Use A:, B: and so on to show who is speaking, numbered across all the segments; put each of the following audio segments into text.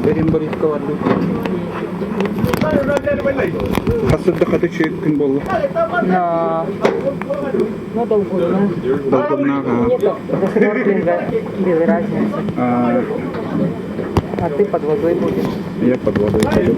A: Эрин Бориска бардым. Хас да хата үчүгэй күн буолла.
B: Но, ну, долгунна.
A: Долгуннаах
B: Мне как за снорклинга без разницы.
A: А,
B: А ты под водой будешь.
A: Я под водой пойду.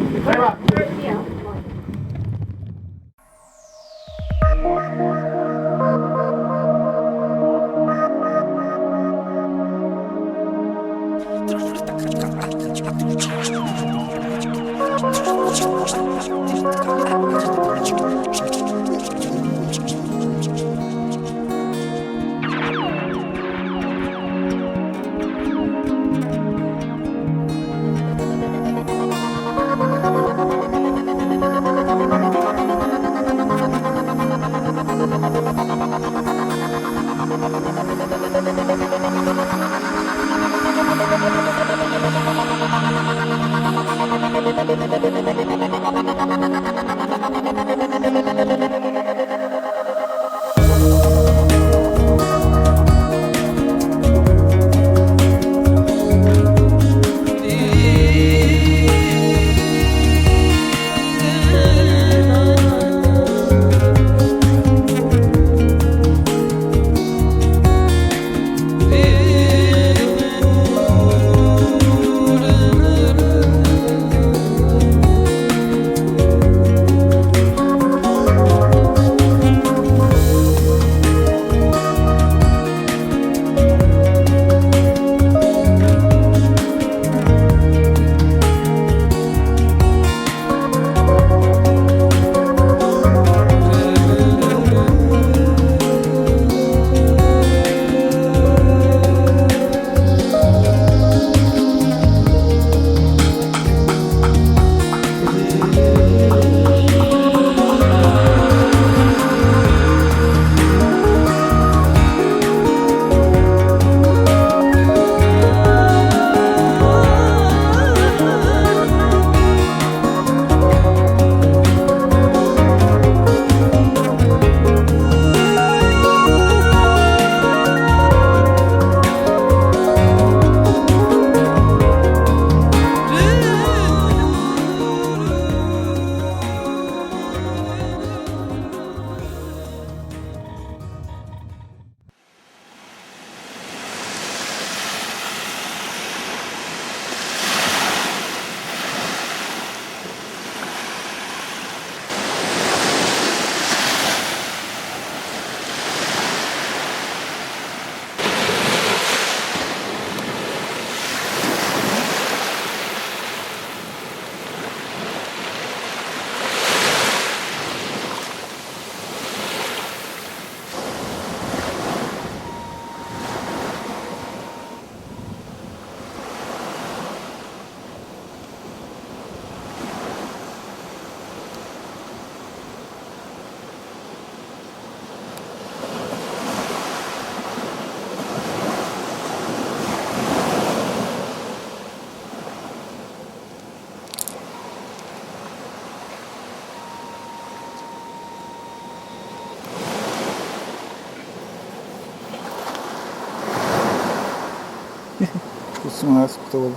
A: Кусмаас буолла.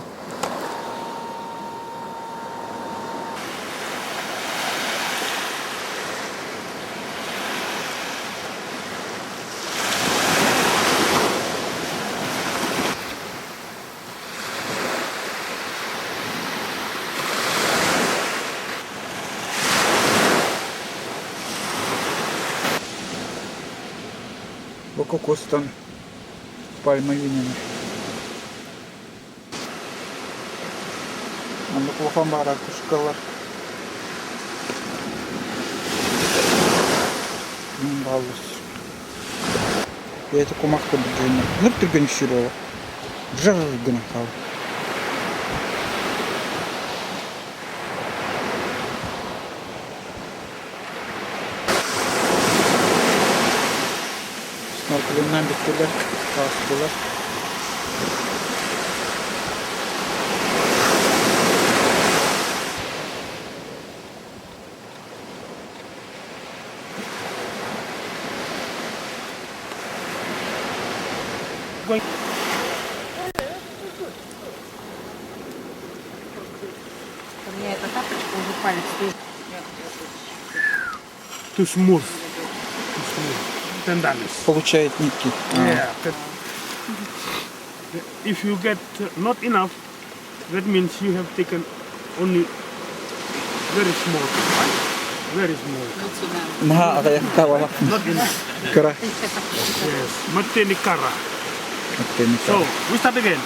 A: Бу кокостан пальма үүнэнэ. Оннук улахан баара кушкалар. Баллыс. Бэйэтэ кумах курдук дьүһүннээх. Ныр түргэн үссүүр буолар. Жыр гынан хаалар. Снорклиннаан бүттүлэр, таҕыстылар.
B: У меня эта тапочка уже палец тоже.
C: Too smooth. Too smooth. $10.
A: Получает нитки. А,
C: Yeah. If you get not enough, that means you have taken only very small cup, right? Very small cup.
A: Наһаа аҕыйах табалах.
C: Not enough.
A: Кыра.
C: Yes. Mateni kara. So we start again.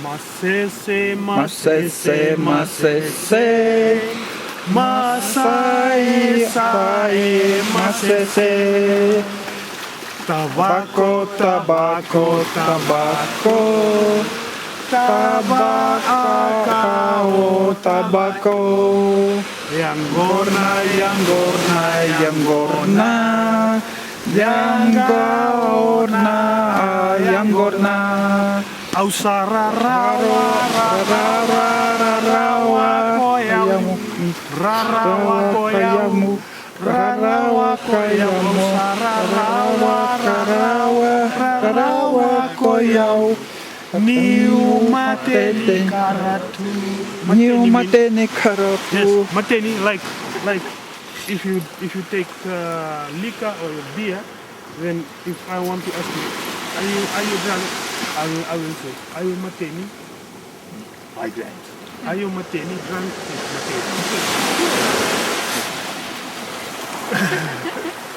C: Masese,
A: Masese, masese,
C: Masai,
A: sai,
C: sai, masese.
A: masese.
C: Tabako,
A: Табако, табако, табако. Табако, табако.
C: Yangorna,
A: Янгорна, янгорна, янгорна, янгорна.
C: Ausara, rawa,
A: Ра ра ра ра
C: koyamu, rarawa, koyamu, rarawa, koyamu,
A: Рава, рава, рава, кояу.
C: Niu mateni karatu.
A: Ниу матени
C: Yes,
A: карату.
C: mateni like if you take liquor or beer, then if I want to ask you, are you drunk? I will say, are you mateni? I drank. Are you mateni? Drunk is mateni.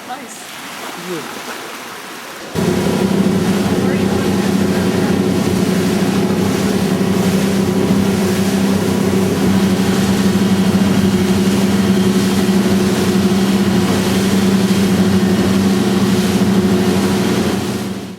B: Nice.
C: Good.